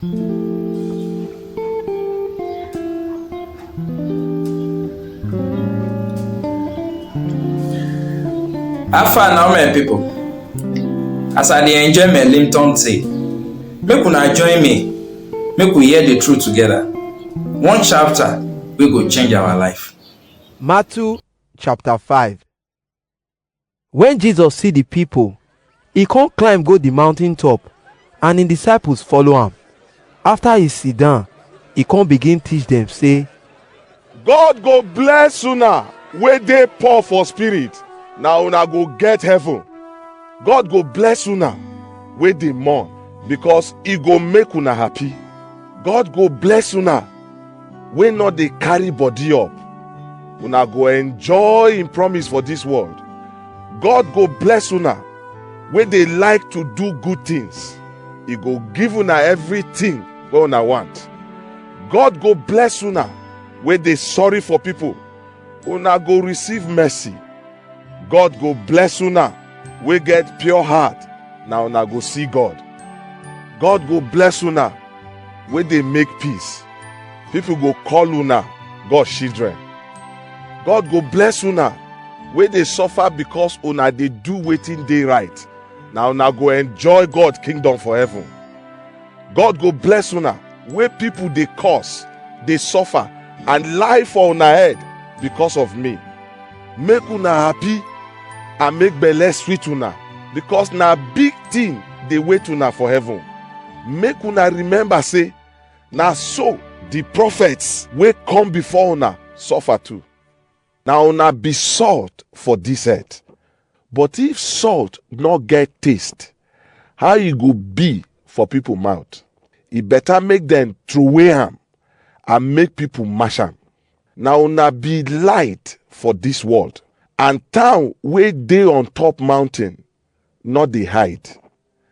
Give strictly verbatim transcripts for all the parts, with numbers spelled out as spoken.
How far now, my people? As I dey enjoy my Limton tea, make una join me, make we hear the truth together. One chapter wey go change our life. Matthew chapter five. When Jesus see the people, he come climb go the mountain top, and his disciples follow am. After he sit down, he come begin teach them, say, God go bless una wey dey poor for spirit, na una go get heaven. God go bless una wey dey mourn, because e go make una happy. God go bless una wey no dey carry body up, una go enjoy im promise for dis world. God go bless una wey dey like to do good things, e go give una everything wey una want. God go bless una wey dey sorry for people, una go receive mercy. God go bless una wey get pure heart, na una go see God. God go bless una wey dey make peace, people go call una God children. God go bless una wey dey suffer because una dey do wetin dey right, na una go enjoy God kingdom for heaven. God go bless una wey people dey curse, dey suffer, and lie for una head because of me. Make una happy and make belle sweet una, because na big thing dey wait una for heaven. Make una remember say na so the prophets wey come before una suffer too. Na una be salt for this earth. But if salt no get taste, how e go be for people mouth? E better make dem throway am and make people mash am. Na una be light for this world, and town wey dey on top mountain no dey hide.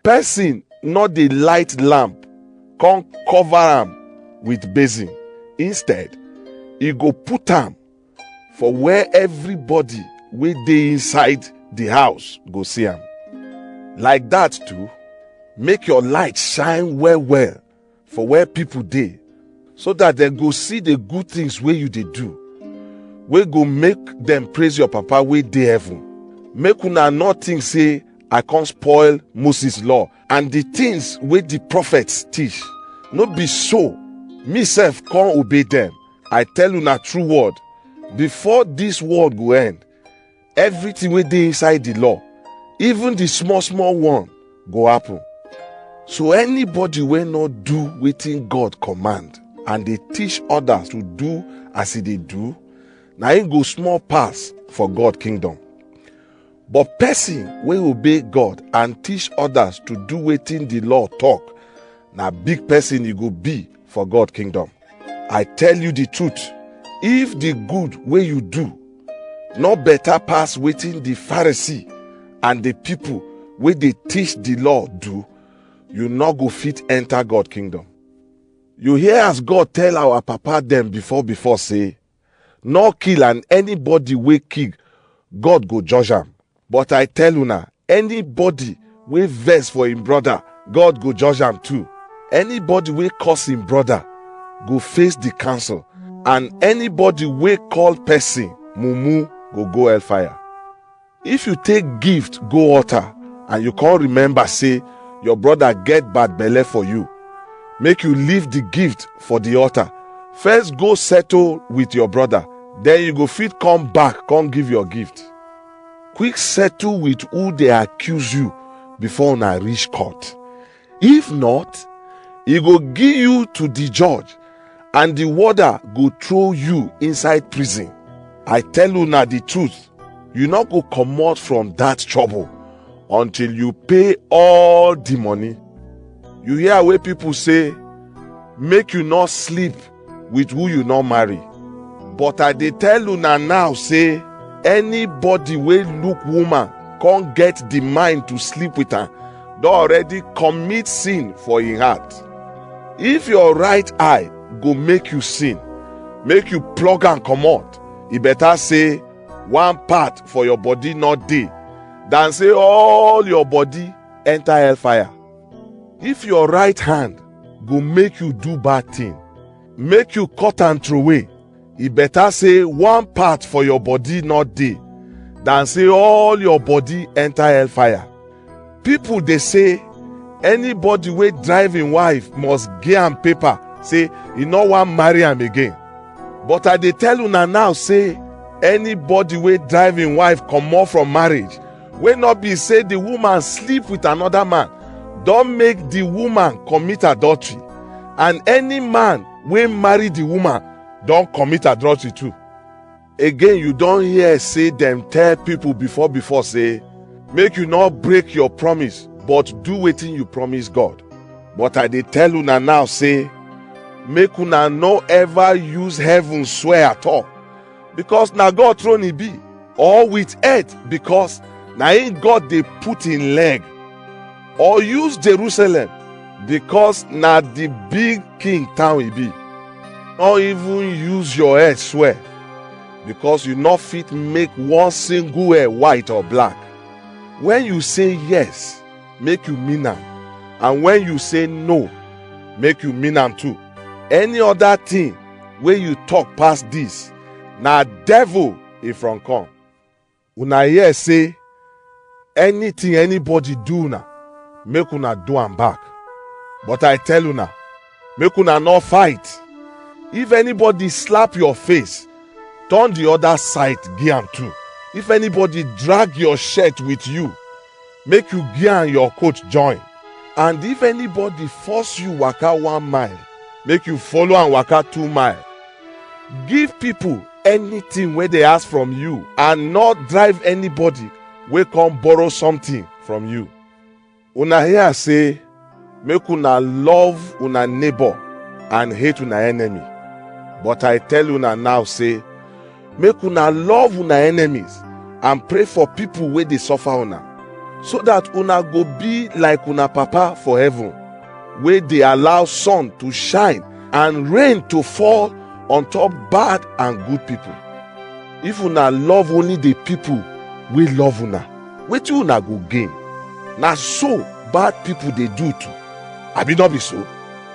Person no dey light lamp come cover am with basin. Instead, e go put am for where everybody wey dey inside the house go see am. Like that too, make your light shine well well for where people dey, so that dem go see the good things wey you dey do, wey go make dem praise your Papa wey dey heaven. Make una no think say I come spoil Moses law and the things wey the prophets teach. No be so. Me sef come obey dem. I tell una true word, before this world go end, everything wey dey inside the law, even the small small one, go happen. So anybody wey no do wetin God command and dey teach others to do as e dey do, na him go small pass for God kingdom. But person wey obey God and teach others to do wetin the law talk, na big person e go be for God kingdom. I tell you the truth, if the good wey you do no better pass wetin the Pharisee and the people wey dey teach the law do, you no go fit enter God kingdom. You hear as God tell our papa dem before before say, no kill, and anybody wey kill, God go judge am. But I tell una, anybody wey vex for him brother, God go judge am too. Anybody wey curse him brother go face the council, and anybody wey call person mumu go go hellfire. If you take gift go altar and you come remember say your brother get bad belle for you, make you leave the gift for the altar. First go settle with your brother, then you go fit come back come give your gift. Quick settle with who dey accuse you before una reach court. If not, e go give you to the judge, and the warder go throw you inside prison. I tell una the truth, you no go comot from that trouble until you pay all the money. You hear wey people say, make you no sleep with who you no marry. But I dey tell una now say, anybody wey look woman come get the mind to sleep with am don already commit sin for him heart. If your right eye go make you sin, make you plug am comot. E better say one part for your body no dey than say all your body enter hellfire. If your right hand go make you do bad thing. Make you cut and throw away. E better say one part for your body not dey than say all your body enter hellfire. People dey say anybody wey drive im wife must give am paper say e no wan marry am again. But I dey tell una now say anybody wey drive im wife comot from marriage, wey no be say the woman sleep with another man, don make the woman commit adultery. And any man wey marry the woman don commit adultery too. Again, you don hear say dem tell people before before say, make you no break your promise, but do wetin you promise God. But I dey tell una now say, make una no ever use heaven swear at all, because na God throne e be, or with earth, because na im God dey put im leg, or use Jerusalem, because na the big king town e be. No even use your head swear, because you no fit make one single hair white or black. When you say yes, make you mean am, and when you say no, make you mean am too. Any other thing wey you talk pass this, na devil e from come. Una hear say anything anybody do una, make una do am back. But I tell una, make una no fight. If anybody slap your face, turn the other side give am too. If anybody drag your shirt with you, make you give am your coat join. And if anybody force you waka one mile, make you follow am waka two mile. Give people anything wey dey ask from you, and no drive anybody wey come borrow something from you. Una hear say, make una love una neighbor and hate una enemy. But I tell una now say, make una love una enemies and pray for people wey dey suffer una, so that una go be like una Papa for heaven, wey dey allow sun to shine and rain to fall on top bad and good people. If una love only the people wey love una, wetin una go gain? Na so bad people dey do too. Abi no be so?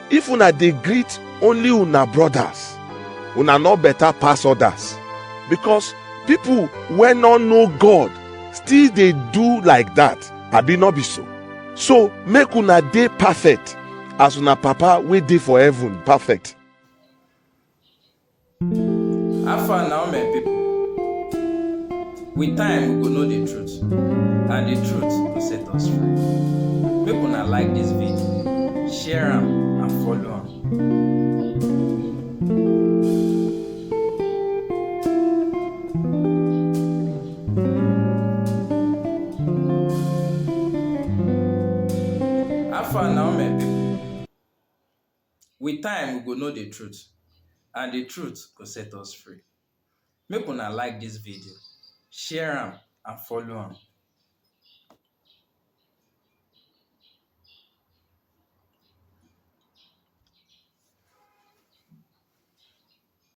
If una dey greet only una brothers, una no better pass others, because people wey no know God still dey do like that. Abi no be so? So make una dey perfect as una Papa wey dey for heaven perfect. How far now, my people? With time, we go know the truth, and the truth go set us free. Make una like this video, share am, and follow am. How far now, my people? With time, we go know the truth, and the truth go set us free. Make una like this video, share am, and follow am.